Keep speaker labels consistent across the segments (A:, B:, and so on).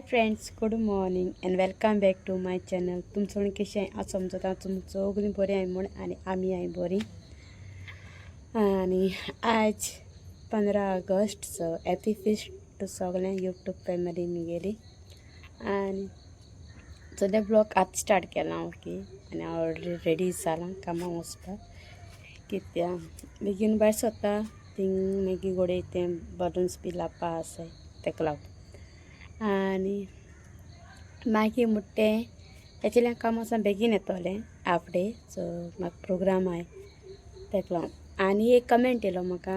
A: Friends, good morning and welcome back to my channel. तुमचो कशें हांव समजता तुम सगळीं बरीं आहाय म्हूण आनी आमी आहाय बरीं। आनी आज 15 August, so happy feast to सगळ्यां यूट्यूब फॅमिली मुगेली। आनी सद्या ब्लॉग आतां स्टार्ट केला, ओके। आनी हांव ऑलरेडी रेडी जालां कामाक वचपाक, कित्याक बेगीन भायर सरता थिंग मागीर घोडये तें बलून्स बी लावपा आसाय तेका लागून। आनी मागीर म्हणटा तें एक्चुली हांव कामां वचोन बेगीन येतोलें हाफ डे, सो म्हाका प्रोग्राम आहाय तेका लागून। आनी एक कमेंट येयलो म्हाका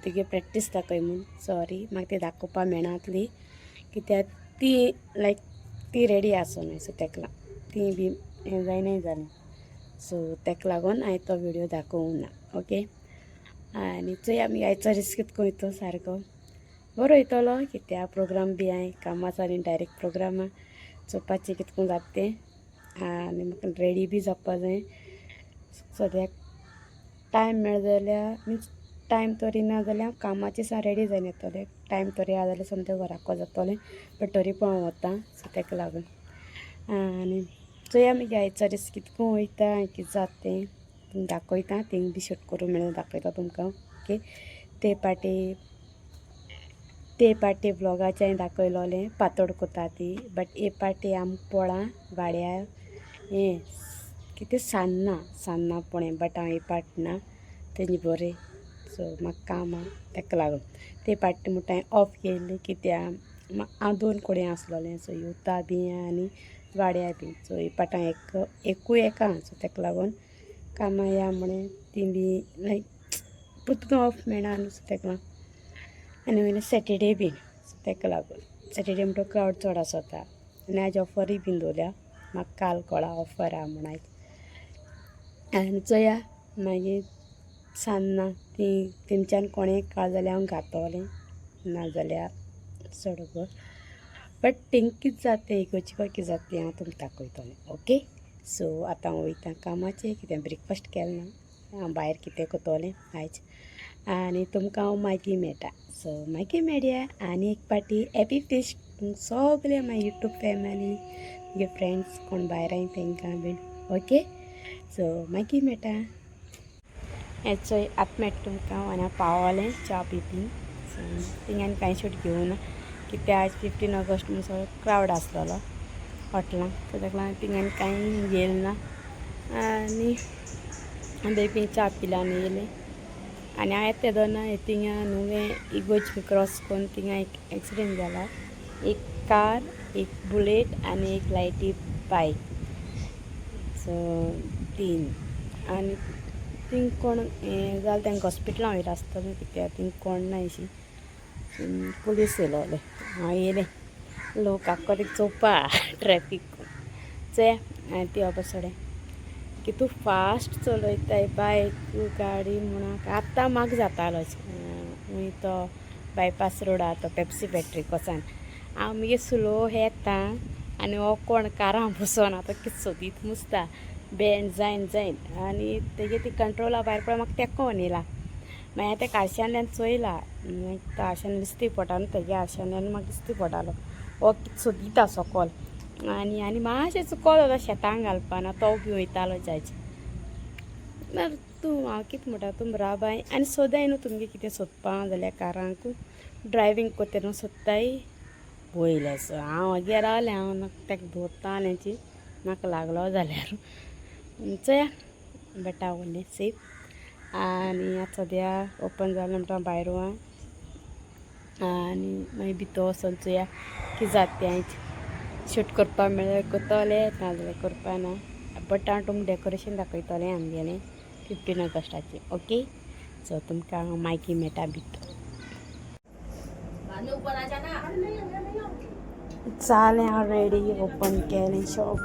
A: तुगे प्रॅक्टीस दाखय म्हूण, सॉरी म्हाका ती दाखोवपा मेळनातली कित्याक ती लायक ती रेडी आसोना, सो तेका लागून ती बी हें जायनाय जालें, सो तेका लागून हांवें तो व्हिडियो दाखोवंक ना, ओके। आनी चोया आमी आयचो दीस कितको वयतो सारको बरो वयतलो कित्याक प्रोग्राम बी आहाय कामाचो आनी डायरेक्ट प्रोग्राम आहा, चोवपाचें कितको जाता तें। आनी म्हाका रेडी बी जावपा जाय, सद्याक टायम मेळ जाल्यार मिन्स टायम तरी ना जाल्यार हांव कामाचे सा रेडी जावन येतलें, टायम तरी आहा जाल्यार सोमतें घराको जातोलें, बट तरी पण हांव वता, सो तेका लागून। आनी चोया मागीर आयचो दीस कितको वयता कितें जाता तें तुमकां दाखयता, थिंग बी शूट करूंक मेळ्ळें दाखयता तुमकां, ओके। ते पाटी ब्लॉगाचें हांवें दाखयलोलें पातोड कोता ती, बट हे पाटी आमी पोळां वाड्यार हें कितें सान्नां सान्नां पोणें, बट हांव हे पाट ना तेजें बरें, सो म्हाका काम आहा तेका लागून। ते पाटी म्हणटा हांवें ऑफ केल्ली कित्याक हांव दोन कडेन आसलोलें, सो युता बी आनी वाड्यार बी, सो हे पाट हांव एक एकूय एका, सो तेका लागून कामां या म्हणे ती बी लायक परतून ऑफ मेळना न्हू, सो तेका लागून। आनी वयल्यान सॅटर्डे बीन, सो तेका लागून सॅटर्डे म्हणटा क्रावड चड आसता। आनी आयज ऑफरूय बीन दवरल्या, म्हाका काल कळ्ळा ऑफर आहा म्हूण आयज। आनी चोया मागीर सान्नां ती तेमच्यान कोणें काड जाल्यार हांव घातोलें, नाजाल्यार चड बरें, बट थिंग कितें जाता तें इगोर्जी कितें जाता तें हांव तुमकां दाखयतलें, ओके। सो आतां हांव वयता कामाचेर, कित्याक ब्रेकफास्ट केलें ना, हांव भायर कितें करतलें आयज। आनी तुमकां हांव मागीर मेळटा, सो मागीर मेळया। आनी एक पाटी हॅपी फिस्ट तुमकां सगळ्या माय यूट्यूब फॅमिली, म्हगे फ्रेंड्स कोण भायर आहाय तेंकां बीन, ओके। सो मागीर मेळटा। हें चोय आतां मेळटा तुमकां आनी हांव पावलें च्या पिपी, सो थिंग आनी कांय शूट घेवना कित्याक आयज 15 ऑगस्ट म्हूण सगळो क्रावड आसलेलो हॉटेलान, सो तेका लागून थिंग आनी कांय घेयलें ना। आनी बेगीन च्या पिला आनी येयलें। आनी हांव येता तेदोना थिंगा नुवें इगोर्ज क्रॉस करून थिंगा एक एक्सिडेंट जाला, एक कार, एक बुलेट आनी एक लायटी बायक, सो तीन। आनी थिंग कोण हें जालें तांकां हॉस्पिटलां वयता आसतलें कित्याक थिंग कोण ना अशी पुलीस येयलोले। हांव येयलें लोक आक्को तीक चोवपा ट्रॅफीक चोया। आनी ती खबर सोडे की तूं फास्ट चलयताय बायक गाडी म्हणून आतां म्हाका जातालो तो बायपास रोड आहा तो पेप्सी फॅक्टरी कोसान, हांव मागीर स्लो येता आनी हो कोण कारां बसोन आतां कितें सोदीत मुसता बेंड जायन जायन, आनी तेगे ती कंट्रोला भायर पळय म्हाका तेंकोन येयला। मागीर तेका आरशांतल्यान चोयला, मागीर तो आरशान दिसती पडटा न्हू, तेगे आरशांतल्यान म्हाका दिसती पडटालो हो कितें सोदीता सोकोल। आनी आनी मातशें चुकोलो तो शेतांक घालपाना, तो बी वयतालो जायचे। तूं हांव कितें म्हणटा तुम राबाय आनी सोदाय न्हू तुमगे कितें सोदपा जाल्यार कारांक ड्रायवींग करता न्हू सोदताय पयलें। सो हांव वगेर रावलें, हांव ताका धरता आनी म्हाका लागलो जाल्यार चोया, बट हांव उरलें सेफ। आनी आतां सद्या ओपन जालें म्हणटा भायर आहा आनी मागीर भितर वचोन चोया कितें जाता तें। आयज शूट करपाक मेळ्ळें करतलें, नाजाल्यार करपा ना, बट हांव तुमकां डेकोरेशन दाखयतलें आमगेलें 15 ऑगस्टाचें, ओके। सो तुमकां हांव मागीर मेळटा भितर। जालें हांव रेडी, ओपन केलें शॉप।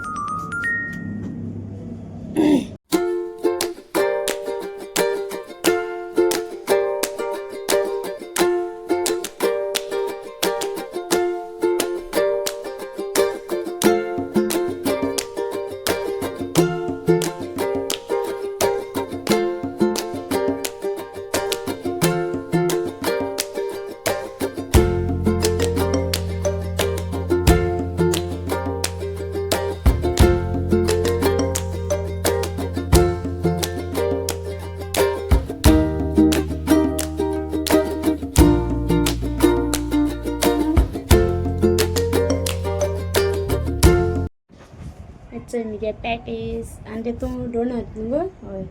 A: चोय मुगे पॅटीस आनी तितून डोनट न्हू गो, हय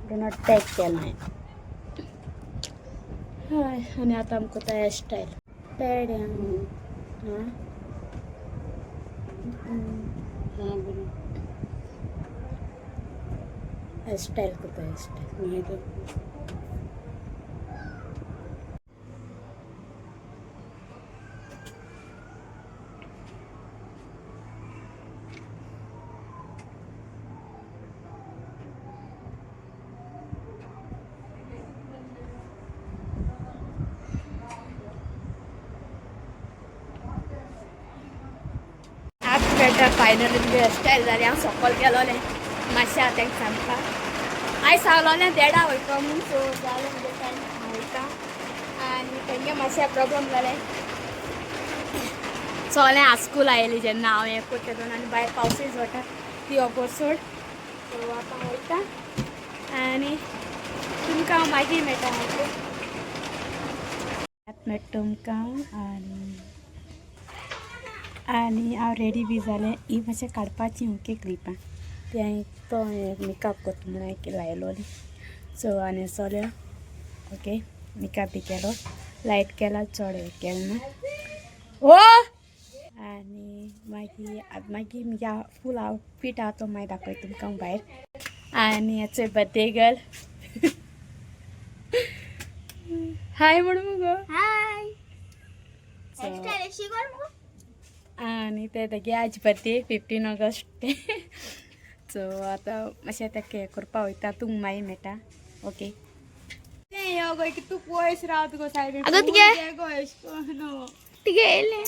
A: डोनट पॅक केला हांवें. हय आनी आतां आमकां कोता हेअरस्टायल पेड्या. आं हेअरस्टायल कोता हेअरस्टायल. आतां मेळटा फायनली तुगे हेअरस्टायल जाली. हांव सोकोल गेलोलें मातशें आतां तांकां सांगता आयज सांगलोलें देडा वयता म्हूण. सो जालें मुगे टायम, हांव वयता. आनी तेंगे मातशें प्रॉब्लम जालें, सोगलें आज स्कूल आयली जेन्ना हांव हें करता तेन्ना आनी भायर पावसूय जोडटा ती अगोर सोड. सो आतां हांव वयता आनी तुमकां हांव मागीर मेळटा. ओके, आतां मेळटा तुमकां. आनी आनी हांव रेडी बी जालें. ही मातशें काडपाची ओके क्लिपां ती हांवें तो मेकअप करता म्हणून हांवें लायलोली. सो आनी सोल्यो ओके मेकअप बी केलो, लायट केला, चड हें केलें ना. ओ आनी मागीर मागीर मुगे फूल आवटफीट आहा तो मागीर दाखयता तुमकां भायर. आनी हेचो बर्थडे गर्ल हाय म्हण मुगो.
B: हाय.
A: So,
B: hairstyle अशी कर मुगो.
A: आनी ते तेगे आज बर्थडे 15 ऑगस्ट. सो आतां मातशें तेका हें करपा वयता, तुमकां मागीर मेळटा. ओके.
C: गो तूं पयस राव तुका सायडीन.
B: अगं तुगे-
C: गो एश कोन
B: तिगे येयलें.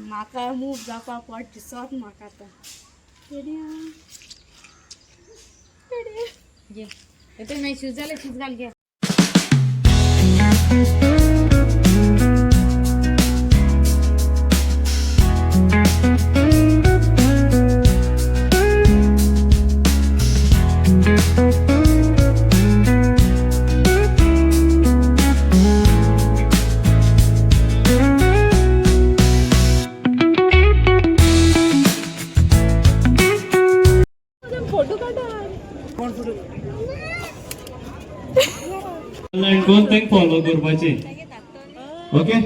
A: म्हाका मूव जावपा पोट दिसत म्हाका आतां.
C: शूज जाले, शूज घाल घे.
D: ऑनलायन कोण तांकां फॉलो करपाचे. ओके.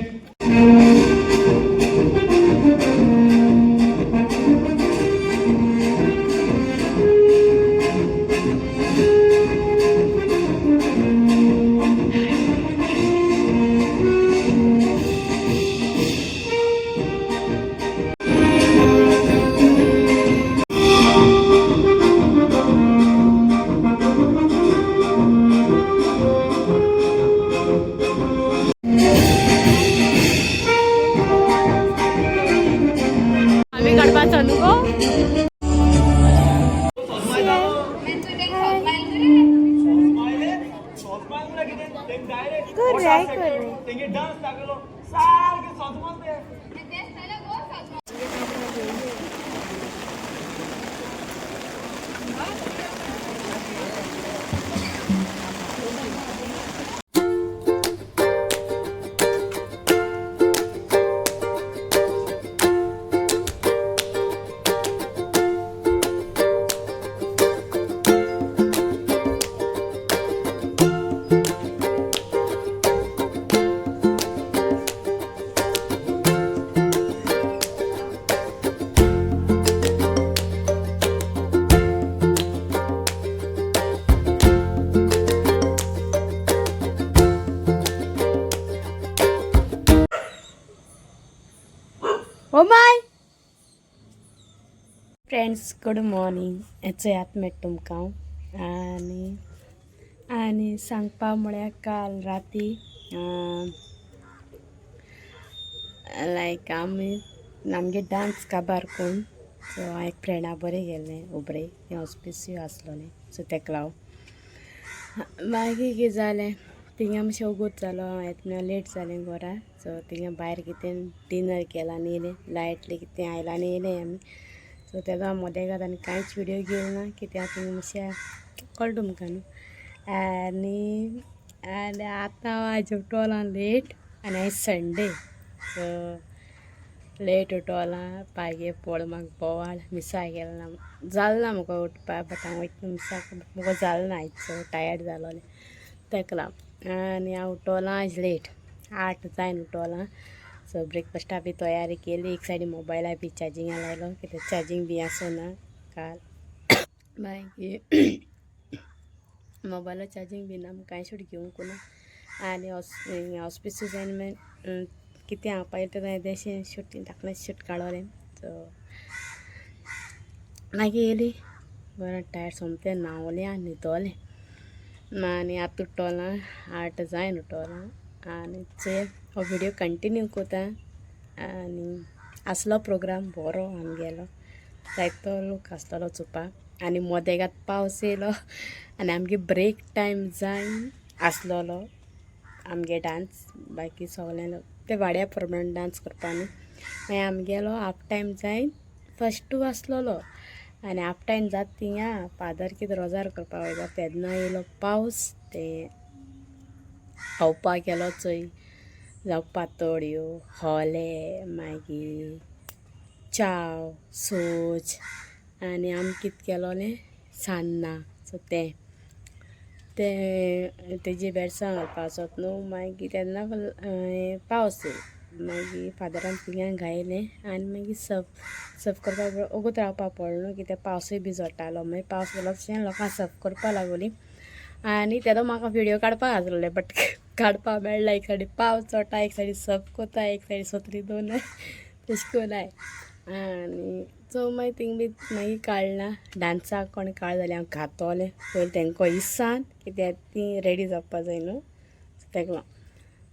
A: आमी काडपाचो न्हू गो. ओ my friends, good morning. चयात मेळटा तुमकां. आनी आनी सांगपा म्हळ्यार काल राती लायक आमी आमगे डांस काबार करून सो हांव एक फ्रेंडा बरें गेल्लें उबरे हें ऑस्पिसियो आसलोलें. सो तेका लागून मागीर कितें जालें, थिंगा मातशें वोगोत जालो. हांव येतना लेट जालें घरा. सो थिंगा भायर कितें डिनर केलां आनी येयलें, लायटली कितें आयलां आनी येयलें आमी. सो तेजो हांव मदेगाद आनी कांयच विडियो घेवंक ना, कित्याक थिंगा मातशें कळटा तुमकां न्हू. आनी आनी आतां हांव आयज उठोलां लेट आनी आयज संडे. सो लेट उठोलां पागे पोळ म्हाका बोवाळ मिसा गेल ना जाल ना म्हाका उठपा बट हांव वयता मिसाक म्हाका जाल ना आयज सो टायर्ड जालोलें तेका लागून. आनी हांव उठोलां आयज लेट 8 जायन उठोलां. सो ब्रेकफास्टा बी तयारी केली. एक सायडी मोबायला बी चार्जिंगा लायलो कित्याक चार्जींग बी आसना काल. मागीर मोबायला चार्जींग बी ना कांय शूट घेवंक ना. आनी हॉस्पिसूय जायन मागीर कितें हांव पळयता तें येदेशें शूट धाकलें शूट काडलें. सो मागीर येयली बरें टायर्ड सोमतें न्हांवलें आनी न्हिदोलें. आनी आतां उठोलां 8 जायन उठोलां. आनी चोया हो व्हिडियो कंटिन्यू कोता. आनी आसलो प्रोग्राम बरो आमगेलो, जायतो लोक आसतलो चोवपाक. आनी मोदेगात पावस येयलो आनी आमगे ब्रेक टायम जायन आसलोलो आमगे डांस. बाकी सगळ्यांक ते वाड्या प्रमाण डांस करपा न्हू. मागीर आमगेलो हाफ टायम जायन फर्स्ट टू आसलोलो. आनी हाफ टायम जाता थिंगा फादर कितें रोजार करपा वयता तेन्ना येयलो पावस. ते खावपाक गेलो चोय, जावं पातोळ्यो खोले मागीर चाव सोज आनी आमी कितें केलोलें सान्नां. सो तें तें तेजी बेडसां घालपा वचत न्हू. मागीर तेन्ना पावस येयलो. मागीर फादरान थिंगा गायलें आनी मागीर सर्व सर्व करपाक वोगोत रावपा पडलो न्हू कित्याक पावसूय बी झडटालो. मागीर पावस गेलो तशें लोकांक सर्व करपा लागोली. आनी तेदो म्हाका व्हिडियो काडपाक आसलेले बट काडपाक मेळ्ळा. एक सायडी पावस चोडटा, एक सायडी सर्व कोता, एक सायडी सत्री दोन तशें कोन्न जाय. आनी सो मागीर थिंग बी मागीर काडला डांसाक कोण काड जाल्यार हांव खातोलें पयलीं तेंको इसान कित्याक ती रेडी जावपा जाय न्हू. सो तेका लागून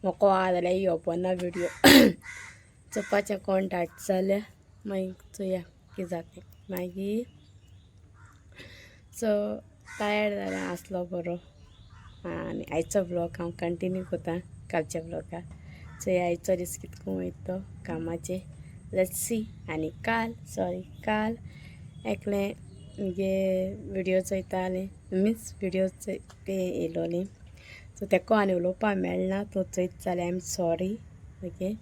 A: म्हाका आहा जाल्यार योवपा व्हिडियो चोवपाचें कोण धाडटा जाल्यार मागीर चोया कितें जाता. मागीर सो टायर्ड जालें आसलो बरो. आनी आयचो व्लॉग हांव कंटिन्यू करता कालच्या व्लॉगाक. चोया आयचो दीस कितको वयता तो कामाचेर, let's see. आनी काल सॉरी काल एकलें मुगे व्हिडियो चोयतालें मिन्स व्हिडियो चोय ते येयलोलें. सो तेका आनी उलोवपाक मेळना. तो चोयत जाल्यार I am sorry okay.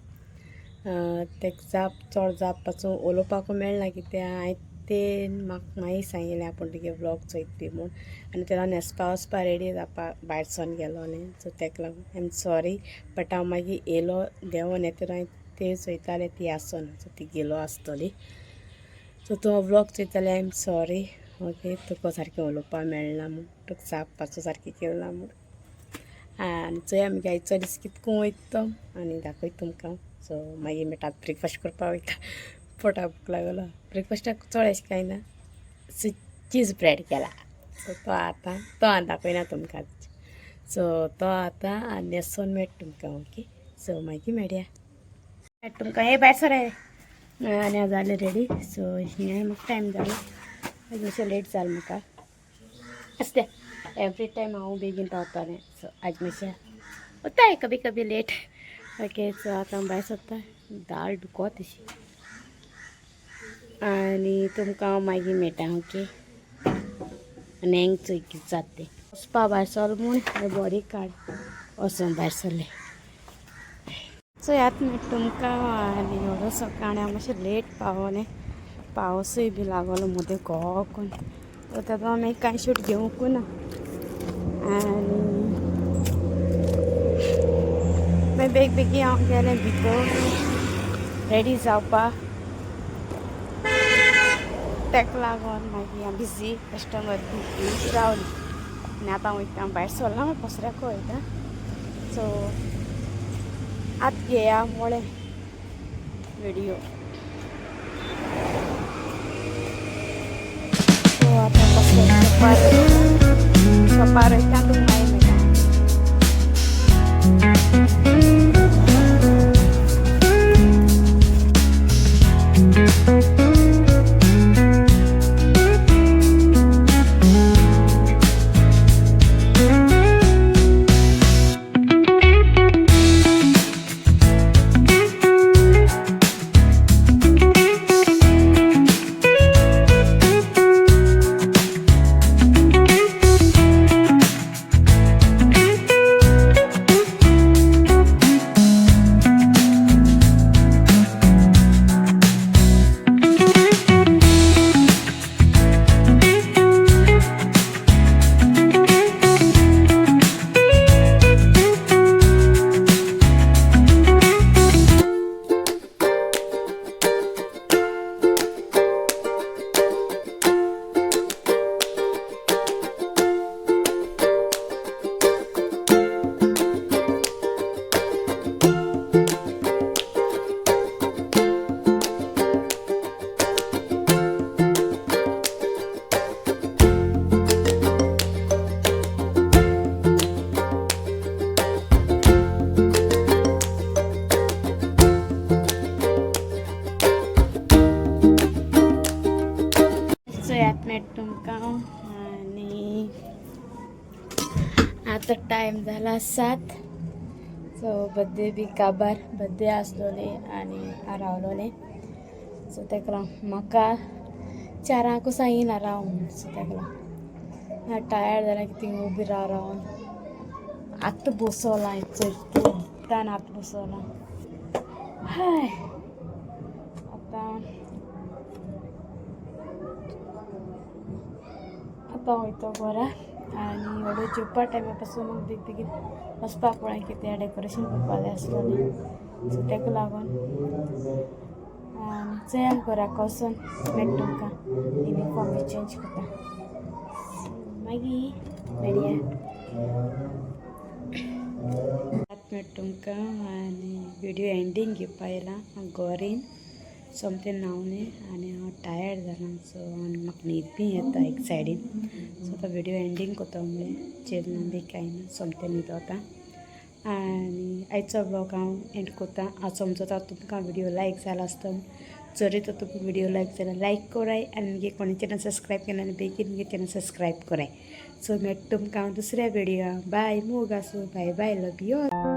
A: तेका जाप चड जाप पासून उलोवपाकूय मेळना कित्याक हांवें ते म्हाका मागीर सांगिल्लें आपूण तुगे व्लॉग चोयत बी म्हूण. आनी तेन्ना न्हेसपा वचपा रेडी जावपा भायर सरून गेलोलें. सो तेका लागून I am sorry. But हांव मागीर येयलो देंवोन येतना हांवें ते चोयतालें ती आसना. सो ती गेलो आसतली. सो तूं व्लॉग चोयत जाल्यार I am sorry okay. तुका सारकें उलोवपाक मेळना म्हूण, तुका जाप पासून सारकें केलें ना म्हूण. आनी चोया मागीर आयचो दीस कितको वयता तो आनी दाखयता तुमकां. सो मागीर मेळटा ब्रेकफास्ट करपा वयता, पोटाक भूक लागलो. ब्रेकफास्टाक चड अशें कांय ना, सो चीज ब्रेड केला. सो तो आतां तो आनी दाखयना तुमकां. सो तो आतां आनी न्हेसोन मेळटा तुमकां ओके. सो मागीर मेळया तुमकां. हे भायर सर आनी हांव जालें रेडी. सो हें म्हाका टायम जालो, आयज मातशें लेट जालें म्हाका. आसता एवरी टायम हांव बेगीन पावतालें. सो आज मातशें होता है कभी कभी लेट ओके. सो आतां हांव भायर सरता, दाळ दुखत अशी. आनी तुमकां हांव मागीर मेळटा ओके. आनी हेंग चोय कितें जाता तें. वचपा भायर सरलो म्हूण बॉडी कार्ड वचोन भायर सरलें. चोयात मेळटा तुमकां. आनी एवडो सकाळी हांव मातशें लेट पावलें, पावसूय बी लागलो मदें गोकून. सो तेदो मागीर कांय शूट घेवंकू ना. आनी मागीर बेग बेगीन हांव गेलें भितर रेडी जावपाक. तेका लागून मागीर हांव बिजी कस्टमर बी रावलें. आनी आतां वयता भायर सरलां मागीर पसऱ्याक वयता. सो आतां घेया मोळें व्हिडियो. सो आतां कसलें शॉपार शॉपार वयता तुमकां मागीर मेळटा. आतां टायम जाला 7. सो बड्डे बी काबार, बड्डे आसलोले आनी हांव रावलोलें. सो तेका लागून म्हाका 4ांकू सांगिना राव म्हूण. सो तेका लागून हांव टायर्ड जालां की थिंग उबी राव रावन. आतां बसोलां चड आतां बसोलां. हाय, आतां आतां वयतो घरा आनी व्हडो जेवपा टायमा पासून म्हाका बेग बेगीन वचपाक पडलें, कित्याक डेकोरेशन करपा जाय आसलोलें. सो तेका लागून आनी चया, घराक वचोन मेळटा तुमकां. युनिफॉर्म बी चेंज करता, मागीर मेळया. आतां मेळटा तुमकां. आनी व्हिडियो एंडींग घेवपा येयला. हांव गोरीन सोमतें न्हांवलें आनी हांव टायर्ड जालां. सो आनी म्हाका न्हीद बी येता एक सायडीन. सो आतां व्हिडियो एंडींग करता म्हणलें. जेवना बी कांय ना, सोमतें न्हिदोता आनी आयचो व्लॉग हांव एंड करता. हांव समजता तुमकां व्हिडियो लायक जाला आसतलो. जरी तर तुमकां व्हिडियो लायक जाल्यार लायक कराय आनी मागीर कोणी चॅनल सबस्क्रायब केला आनी बेगीन मागीर चॅनल सबस्क्रायब कराय. सो मेळटा तुमकां हांव दुसऱ्या व्हिडियो. बाय, मोग आसूं. Bye bye, love you.